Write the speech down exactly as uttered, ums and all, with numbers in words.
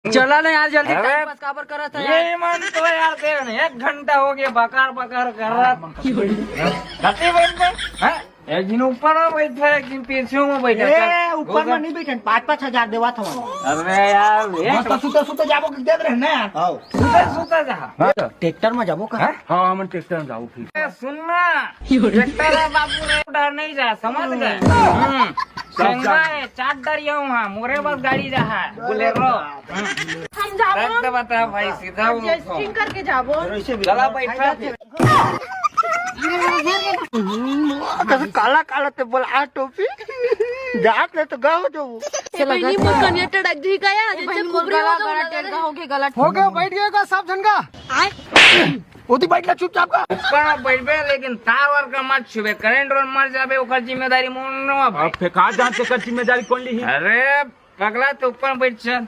चला ना यार, जल्दी। अरे, टाइम पास काबर करत है यार? ये मन तो यार, देख ना, एक घंटा हो गया बकार बकार कर रहा। कति बजे? हैं? एक दिन ऊपर में बैठा है, एक दिन पीछे में बैठा है। ए, चल, ऊपर में नहीं बैठन, पाँच पाँच हजार देवा था। अरे यार, ये बस तो सुता सुता जाबो कि देत रहे ना यार। आओ। सुता सुता जा। ट्रैक्टर में जाबो का? हैं? हाँ, हम ट्रैक्टर में जाओ फिर। ए, सुन ना, ट्रैक्टर है बाबू रे, डर नहीं जा, समझ गए? हम्म। महंगा है, चार डर ये हूँ, हाँ, मोरे बस गाड़ी जा है, बोलेरो। हम्म। हम जाबो। रख दे बता भाई, सीधा वो एडजस्टिंग करके जाबो। चला बैठा। हम्म, कैसे काला काला ते बोला आ टोपी। जात ले तो गाओ जो। ए बहिनी, मोर कनिया टड़क जी का यार, ए बहिनी, मोर कुबरी गला, हो गला गया। टेढ़ा हो गया, गला। हो गया, बैठ गया का सब झन का? ओती बैठ ले चुपचाप का। ऊपर में बैठबे, लेकिन तार वार का मत छुबे, करंट और मर जाबे, ओकर जिम्मेदारी मोर न बा भाई। अब फेंका जान, तेकर जिम्मेदारी कौन ली? अरे पगला, तो ऊपर में बैठ चल।